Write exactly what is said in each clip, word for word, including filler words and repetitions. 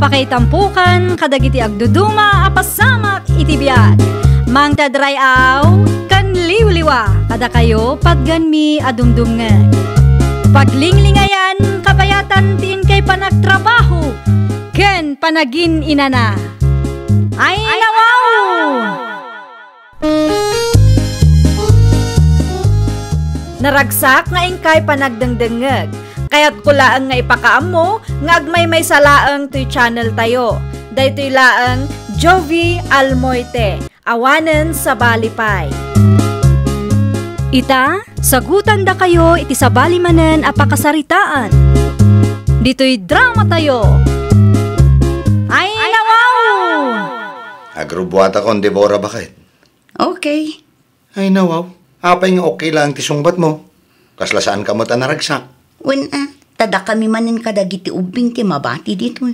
Pakaitampokan kadagiti agduduma a pasamak iti biag. Mangted ray-aw ken liwliwa kadakayo patganmi a dumdumngeg. Paglinglingayan kabayatan ti inkay panagtrabaho ken panagin-inana. Ay, nawaw! Naragsak nga inkay panagdengdengngeg. Kayatko laeng nga ipakaammo nga agmaymaysa laeng toy channel tayo. Daytoy laeng Jovie Almoite, awanen sabali pay. Ita, sagutandakayo iti sabali manen a pakasaritaan. Ditoy drama tayo. Ay, nawaw! Agrubbuatakon, Deborah, baket. Okay. Ay, nawaw. Apay nga okay lang ti sungbatmo? Kasla saanka met a naragsak? Wen a, ta dakami manen kadagiti ubbing ti mabati ditoy.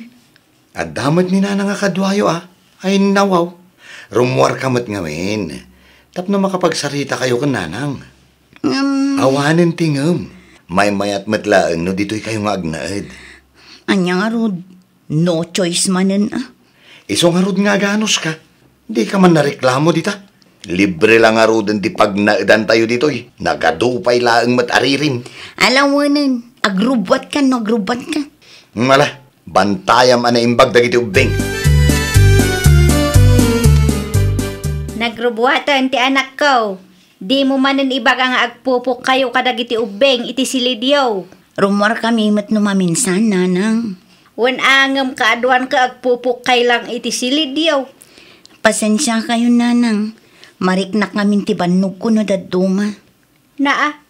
Adda met ni Nanang a kaduayo, a. Ay, nawaw. Rummuarka met ngamin. Tapno makapagsaritakayo ken Nanang. Ngem awanen ti ngem. Maymayat met laeng no ditoykayo nga agnaed. Ania ngarud? No choice manen, a. Isu ngarud nga aganuska. Dika man nareklamo dita. Libre la ngaruden ti pagnaedantayo ditoy. Nagadu pay laeng met a ririm. Ala wenen, agrubbuatkan no agrubbuatka. Ala, bantayam a naimbag dagiti ubbing. Nagrubbuaten ti anakko. Dimo manen ibaga nga agpupokkayo kadagiti ubbing iti silidyo. Rummuarkami met no maminsan, Nanang. Wen a, ngem kaaduanka agpupokkay lang iti silidyo. Pasensiakayon, Nanang. Mariknak ngamin ti bannogko no dadduma. Naa,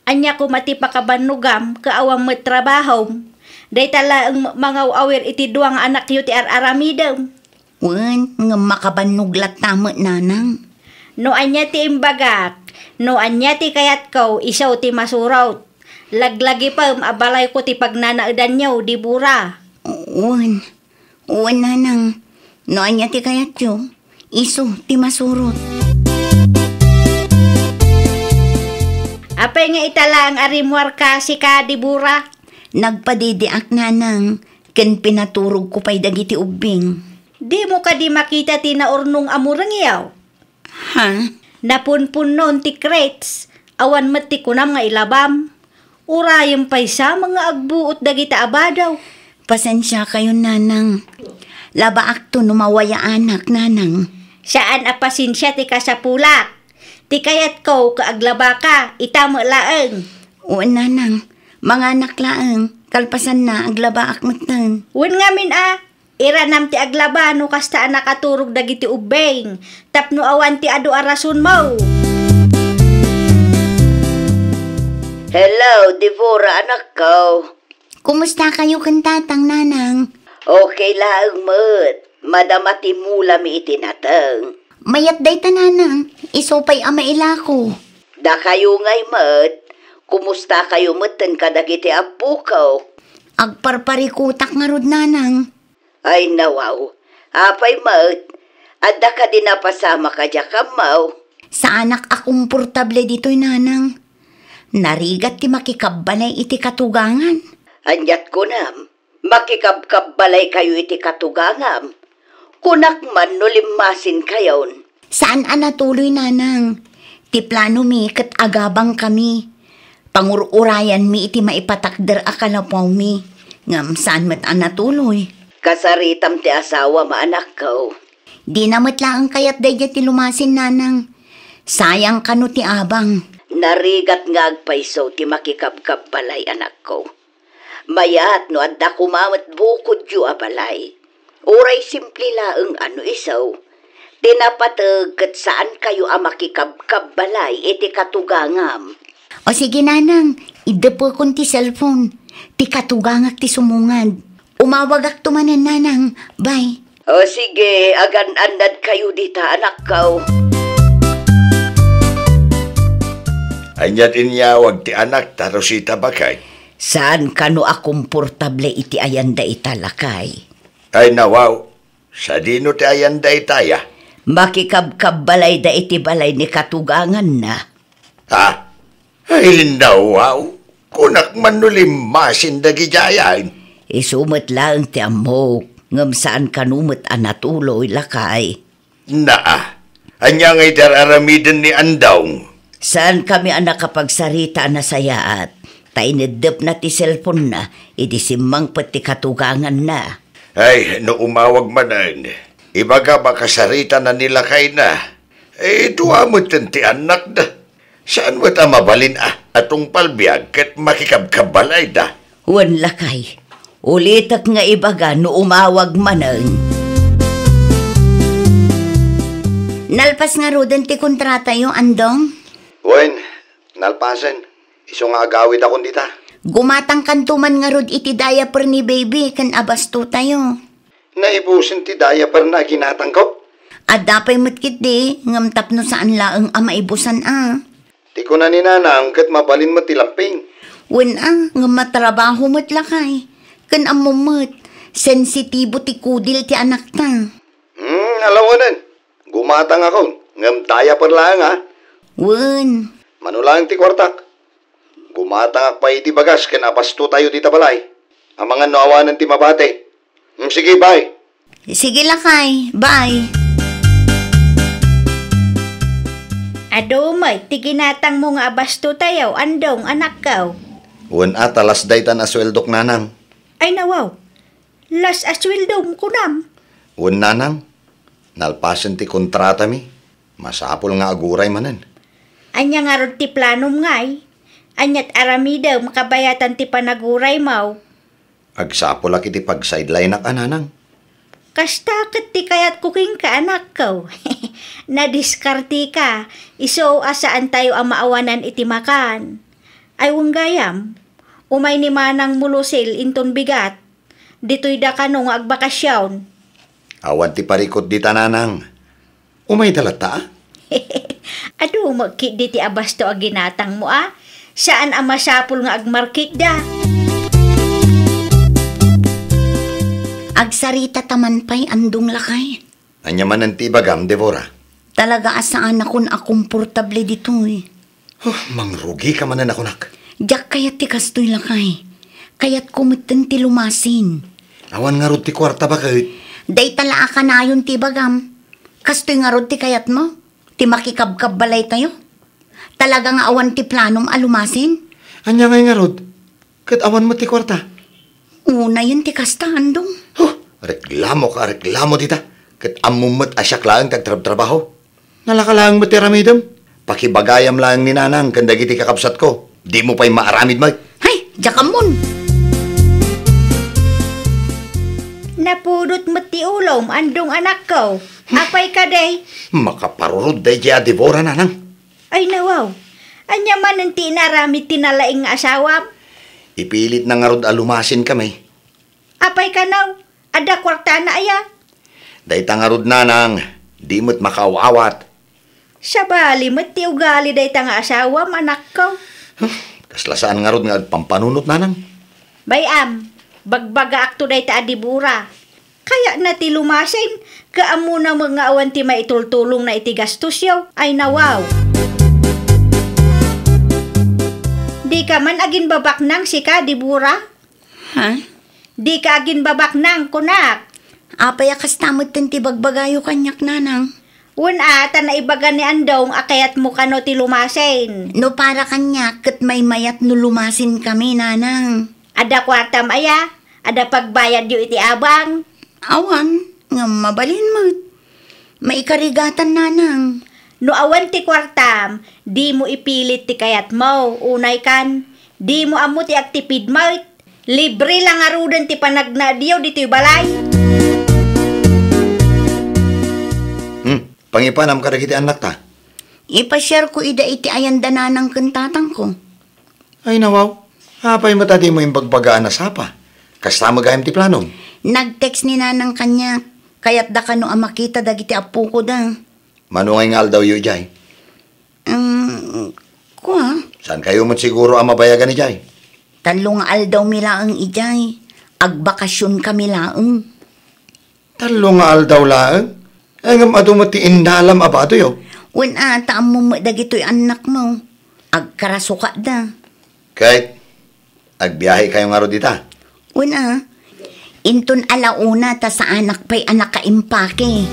ania koma ti pakabannogam ket awan met trabahom? Dayta laeng mangaw-awir iti dua nga anakyo ti ar-aramidem. Wen, ngem makabannog latta met, Nanang. No ania ti imbagak, no ania ti kayatko, isu ti masurot. Laglagipem a balayko ti pagnanaedanyo, Deborah. Wen, wen, Nanang. No ania ti kayatyo, isu ti masurot. Apay nga ita laeng a rimmuarka, sika, Deborah? Nagpadidiak, Nanang, ken pinaturogko pay dagiti ubbing. Dimo kadi makita ti naurnong a murengyo? Ha? Napunpunnon ti crates, awan met ti kunam nga ilabam. Urayem pay sa nga agbuot dagita a badaw. Pasensiakayon, Nanang. Labaakto no mawayaanak, Nanang. Saan a pasensia ti kasapulak. Ti kayatko ket aglabaka, ita met laeng. Wen, Nanang. Manganak laeng, kalpasanna, aglabaak metten. Wen ngamin a, iranam ti aglaba no kasta a nakaturog dagiti ubbing, tapno awan ti adu a rasonmo. Hello, Deborah, anakko. Kumustakayo ken tatang, Nanang? Okay laeng met. Madama ti mulami iti nateng. Mayat dayta, Nanang. Isu pay a mailako. Dakayo ngay met, kumustakayo metten kadagiti appoko? Agparparikutak ngarud, Nanang. Ay, nawaw. Apay met, adda kadi napasamak a diak ammo? Saanak a komportable ditoy, Nanang. Narigat ti makikabbalay iti katugangan. Aniat kunam? Makikabkabbalaykayo iti katugangam. Kunak man no limmasinkayon. Saan a natuloy, Nanang. Ti planomi ket agabangkami. Pangur-urayanmi iti maipatakder a kalapawmi. Ngem saan met a natuloy. Kasaritam ti asawam, anakko. Dina met laeng kayat daydiay ti lumasin, Nanang. Sayang kano ti abang. Narigat nga agpayso ti makikabkabbalay, anakko. Mayat no adda koma met bukodyo a balay. Uray simple laeng a no isu. Ti napateg ket saankayo a makikabkabbalay iti katugangam. O sige, Nanang, iddepekon ti cellphone. Ti katugangak ti sumungad. Umawagakto manen, Nanang. Bye. O sige, agan-annadkayo dita, anakko. Ania ti inyawag ti anakta, Rosita, baket? Saan kano a komportable iti ayanda ita, lakay. Ay, nawaw. Sadino ti ayanda itaya? Makikabkabbalayda iti balay ni katuganganna. Ha? Ay, nawaw. Kunak man no limmasin dagidiay. Isu met laeng ti ammok. Ngem saan kano met a natuloy, lakay. Naa, ania ngay ti ar-aramiden ni Andong? Saankami a nakapagsarita a nasayaat, ta ineddepna ti cellphone-na idi simmangpet ti katuganganna. Ay, no umawag manen, ibagam a kasaritana ni lakayna. Eh, dua metten ti annakda. Saan met a mabalin a, a tungpal biag ket makikabkabbalayda? Wen, lakay, ulitek nga ibaga no umawag manen. Nalpas ngaruden ti kontratayo, Andong? Wen, nalpasen. Isu nga agawidakon dita. Gumatangkanto man ngarud iti diaper ni baby ken abastotayo. Naibusen ti diaper-na a ginatangko? Adda pay met ketdi, ngem tapno saan laeng a maibusan a. Ti kuna ni nanang ket mabalin met ti lamping. Wen a, ngem matrabaho met lakay. Ken ammom met, sensitibo ti kudil ti anakta. Hmm, alawanen. Gumatangakon, ngem diaper laeng a. Wen. Mano laeng ti kuartak? Gumatangak pay iti bagas ken abastotayo dita balay. Amangan no awanen ti mabati. Hmm, sige, bye. Sige, lakay. Bye. Adu met ti ginatangmo nga abastotayo, Andong, anakko. Wen a, ta las daytan a sueldok, nanang. Ay, nawaw. Las a sueldom, kunam? Wen, nanang. Nalpasen ti kontratami. Masapul nga aguray manen. Ania ngarud ti planom ngay? Aniat aramidem kabayatan ti panaguraymo? Agsapulak iti pagsideline-ak a, nanang. Kasta ket ti kayatko kenka, anakko. Nadiskarteka, isu a saantayo a maawanan iti makan. Ay, wen gayam, umay ni manangmo Lucille inton bigat. Ditoyda kano nga agbakasion. Awan ti parikut dita, nanang. Umayda latta a? Adu met ketdi ti abasto a ginatangmo a. Saan a masapul nga agmarketda. Agsaritata man pay, Andong, lakay. Ania manen ti ibagam, Deborah? Talaga a saanakon a komportable ditoy. Huh, mangrugika manen a kunak. Diak kayat ti kastoy, lakay. Kayatko metten ti lumasin. Awan ngarud ti kuarta, baket? Dayta la a kanayon ti ibagam. Kastoy ngarud ti kayatmo? Ti makikabkabbalaytayo? Talaga nga awan ti planom a lumasin? Ania ngay ngarud? Ket awan met ti kuarta. Unayen ti kasta, Andong. Huh, reklamo ka, reklamo dita. Ket ammom met a siak laeng ti agtrabtrabaho. Nalaka laeng met ti aramidem. Pakibagayam laeng ni nanang ken dagiti kakabsatko. Dimo pay maaramid met. Hay, diak ammon. Napudot met ti ulom, Andong, anakko. Apay kadi? Makaparurod daydiay a Deborah, nanang. Ay, nawaw. Ania manen ti inaramid ti nalaing nga asawam? Ipilitna ngarud a lumasin kami. Apay kano? Adda kuartana aya? Dayta ngarud, nanang, di met makaaw-awat. Sabali met ti ugali dayta nga asawam, anakko. Huh, kasla saan ngarud nga agpampanunot, nanang? Bay-am, bagbagaakto dayta a Deborah. Kayatna ti lumasin, ket ammona met nga awan ti maitultulongna iti gastosyo. Ay, nawaw. Dika man aginbabaknang sika, Deborah? Ha? Dika aginbabaknang, kunak. Apay a kasta metten ti bagbagayo kaniak, nanang? Wen a, ta naibaga ni Andong a kayatmo kano ti lumasin. No para kaniak, ket maymayat no lumasin kami, nanang. Adda kuartam aya? Adda pagbayadyo iti abang? Awan, ngem mabalin met. Maikarigatan, nanang. No awan ti kuartam, dimo ipilit ti kayatmo, unay kan, dimo ammo ti agtipid met. Libre la ngaruden ti panagnaedyo ditoy balay. Hmm, pangipanam kadagiti annakta? Ipasiarko ida iti ayanda nanang ken tatangko. Ay, nawaw. Apay met a dimo imbagbaga a nasapa? Kasta met gayam ti planom? Nag-text ni nanang kaniak. Kayatda kano a makita dagiti appokoda. Mano ngay nga aldawyo idiay? Um, kua? Saankayo met siguro a mabayagan idiay? Tallo nga aldawmi laeng idiay. Agbakasionkami laeng. Tallo nga aldaw laeng? Ay, ngem adu met ti innalam a badoyo. Wen a, ta ammom met dagitoy annakmo. Agkarasukatda. Ket, agbiahekayo ngarud ita? Wen a, Inton alauna ta saanak pay a nakaimpake.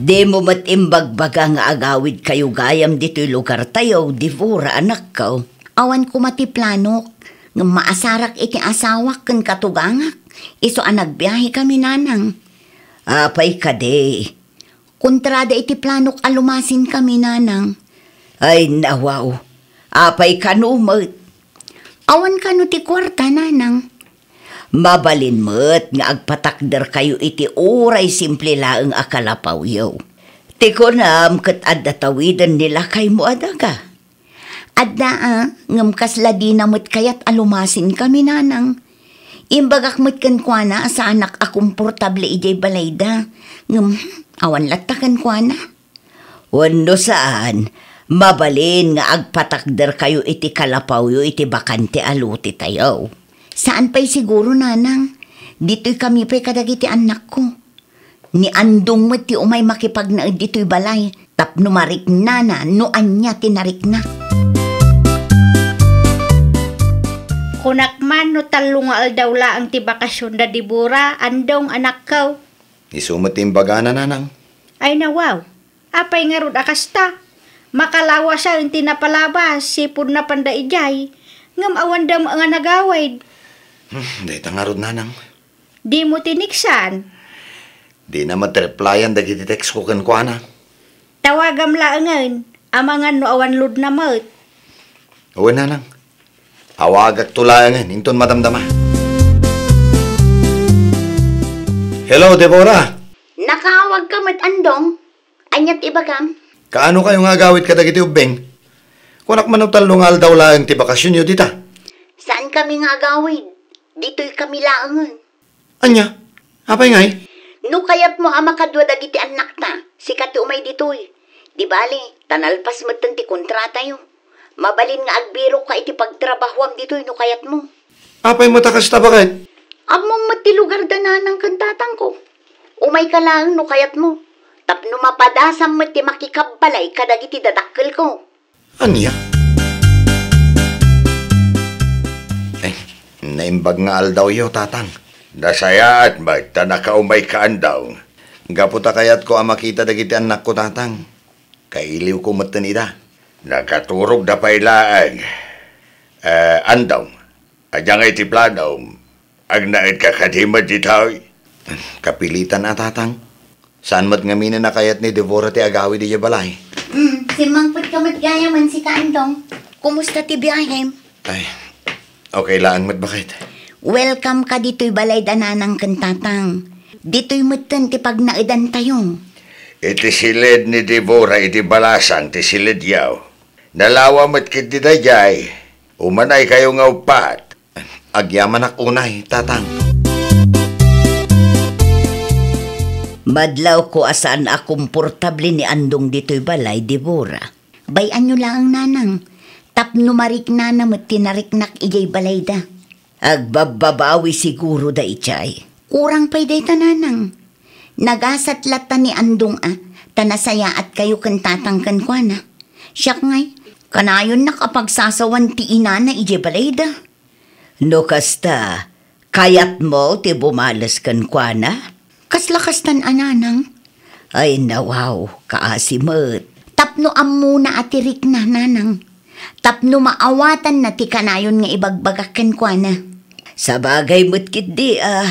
Dimo met imbagbaga nga agawidkayo gayam ditoy lugartayo, Debora, anakko. Awan koma ti planok, ngem maasarak iti asawak ken katugangak, isu a nagbiahekami, nanang. Apay kadi? Kontrada iti planok a lumasinkami, nanang. Ay, nawaw. Apay kano met? Awan kano ti kuarta, nanang. Mabalin met nga agpatakderkayo iti uray simple laeng a kalapawyo. Ti kunam ket adda tawiden ni lakaymo a daga. Adda a, ngem kasla dina met kayat a lumasinkami, nanang. Imbagak met kenkuana a saanak a komportable idiay balayda. Ngem, hmm, awan latta kenkuana. Wenno saan, mabalin nga agpatakderkayo iti kalapawyo iti bakante a lotetayo. Saan pay siguro, nanang. Ditoy kami pay kadagiti annakko. Ni Andong met ti umay makipagnaed ditoy balay tapno mariknana no ania ti narikna. Kunak man no tallo nga aldaw laeng ti bakasion da Debora, Andong, anakko. Isu met ti imbagana, nanang. Ay nawaw, apay ngarud a kasta? Makalawasen ti napalabas, sipud napanda idiay, ngem awanda met nga nagawid. Hmm, dayta ngarud, nanang. Dimo tiniksan? Dina met replyan dagiti text ko kenkuana. Tawagam laengen, amangan no awan load na met. Wen, nanang. Awagakto laengen inton madamdama. Hello, Debora. Nakaawagka met, Andong. Ania ti ibagam? Kaano kayo nga agawid kadagiti ubbing? Kunak man no tallo nga aldaw laeng ti bakasionyo dita. Saan kami nga agawid. Ditoy kami laengen. Ania? Apay ngay? No kayatmo a makadua dagiti annakta, sika ti umay ditoy. Di bali, ta nalpas metten ti kontratayo. Mabalin nga agbirokka iti pagtrabahoam ditoy no kayatmo. Apay met a kasta, baket? Ammom met ti lugar da nanang ken tatangko. Umayka laeng no kayatmo, tapno mapadasam met ti makikabbalay kadagiti dadakkelko. Ania? Eh, naimbag nga aldawyo, tatang. Nasayaat met ta nakaumayka, Andong. Gapu ta kayatko a makita dagiti annakko, tatang. Kailiwko metten ida. Nakaturogda pay laeng. Eh, Andong, ania ngay ti planom? Agnaedka kadi met ditoy? Kapilitan a, tatang. Saan met ngamin a kayat ni Debora ti agawid idiay balay. Mm, simmangpetka met gayamen, sika Andong. Kumusta ti biahem? Ay, okay laeng met, baket. Welcome ka ditoy balay da nanang ken tatang. Ditoy metten ti pagnaedantayo. Iti siled ni Debora iti balasang ti siledyo. Nalawa met ketdi daydiay. Umanaykayo nga uppat. Agyamanak unay, tatang. Madlawko a saan a komportable ni Andong ditoy balay, Debora. Bay-anyo laeng, nanang, tapno mariknana met ti nariknak idiay balayda. Agbabbabawi siguro daydiay. Kurang pay dayta, nanang. Nagasat latta ni Andong a, ta nasayaatkayo ken tatang kenkuana. Siak ngay, kanayonnak a pagsasawan ti inana idiay balayda. No kasta, kayatmo ti bumales kenkuana? Kasla kastan a, nanang. Ay, nawaw, kaasi met. Tapno ammona a ti rikna, nanang. Tapno maawatanna ti kanayon nga ibagbagak kenkuana. Sabagay met ketdi a.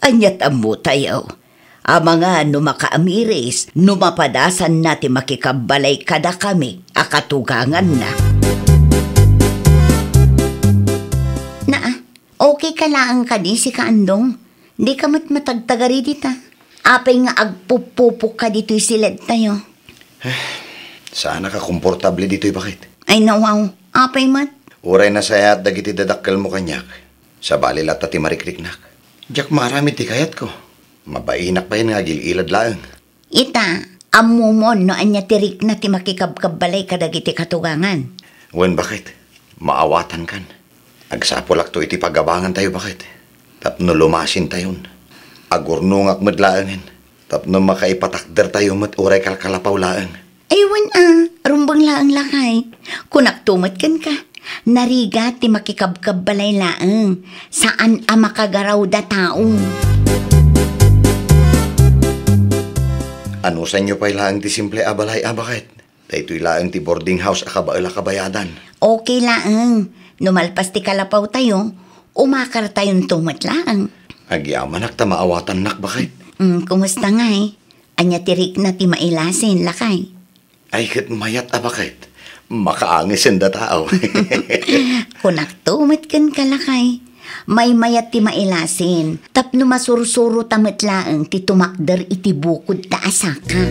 Ania't ammotayo? Amangan no makaamiris, no mapadasanna ti makikabbalay kadakami a katuganganna. Naa, okay ka laeng kadi, sika Andong? Dika met matagtagari dita. Apay nga agpuppupokka ditoy siledtayo? Eh, saanak a komportable ditoy, baket. Ay, nawaw. Apay met? Uray nasayaat dagiti dadakkelmo kaniak. Sabali latta ti marikriknak. Diak maaramid ti kayatko. Mabainak pay nga agil-ilad laeng. Ita, ammomon no ania ti rikna ti makikabkabbalay kadagiti katugangan. Wen, baket, maawatankan. Agsapulakto iti pagabangantayo, baket, tapno lumasintayon. Agurnongak met laengen tapno makaipatakdertayo met uray kalkalapaw laeng. Ay, wen a, rumbeng laeng lakay. Kunakto met kenka, Narigat ti makikabkabbalay laeng, saan a makagaraw da tao. Anusanyo pay laeng ti simple a balay a baket? Daytoy laeng ti boarding house a kabael a kabayadan. Okay laeng. No malpas ti kalapaw tayo, umakar tayonto met laeng. Agyamanak ta maawatannak, baket. Mm, kumusta ngay? Ania ti rikna ti mailasin, lakay? Ay, ket mayat a baket. Makaangesen da tao. Kunakto met kenka, lakay. Maymayat ti mailasin, tapno masursuro ta met laeng ti tumakder iti bukod ta a saka.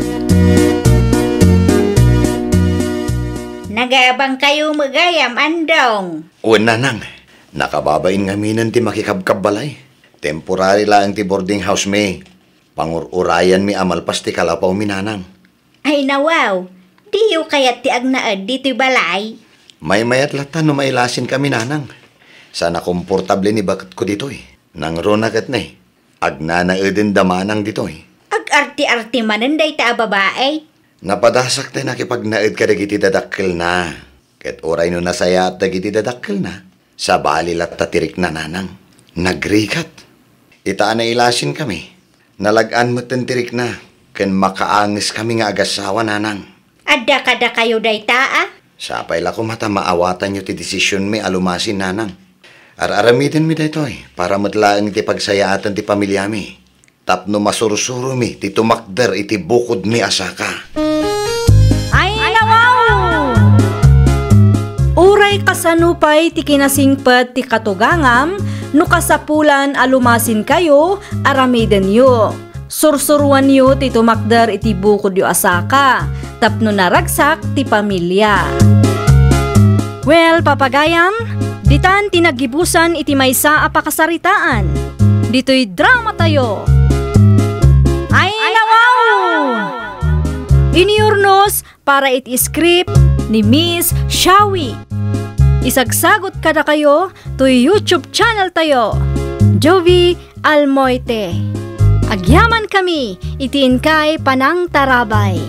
Nagabangkayo met gayam, Andong. Wen, nanang, nakababain ngaminen ti makikabkabbalay. Temporary laeng ti boarding house mi. Pangur-urayanmi a malpas ti kalapawmi, nanang. Ay, nawaw, diyo kayat ti agnaed ditoy balay? Maymayat latta no mailasin kami, nanang. Saan a komportable ni baketko ditoy. Nangruna ket ne, agnanaeden da manang ditoy. Agarte-arte manen dayta a babai. Napadasak ti nakipagnaed kadagiti dadakkelna. Ket uray no nasayaat dagiti dadakkelna, sabali latta ti rikna, nanang. Nagrigat. Ita a nailasin kami, nalag-an metten ti rikna, ken makaanges kami nga agassawa, nanang. Adda kadakayo dayta a? Sapay la koma ta maawatanyo ti desisionmi a lumasin, nanang. Ar-aramidenmi daytoy para met laeng ti pagsayaatan ti pamiliami. Tapno masursuromi ti tumakder iti bukodmi a saka. Ay, nawaw! Uray kasano pay ti kinasingpet ti katugangam, no kasapulan a lumasinkayo, aramidenyo. Sursuroanyo ti tumakder iti bukodyo a saka, tapno naragsak ti pamilya. Well, papagayam, ditan ti naggibusan iti maysa a pakasaritaan. Ditoy drama tayo. Ay, nawaw! Inurnos para iti script ni Miss Shawi. Isagsagot kadakayo toy YouTube channel tayo, Jovie Almoite. Agyaman kami iti inkay panangtarabay.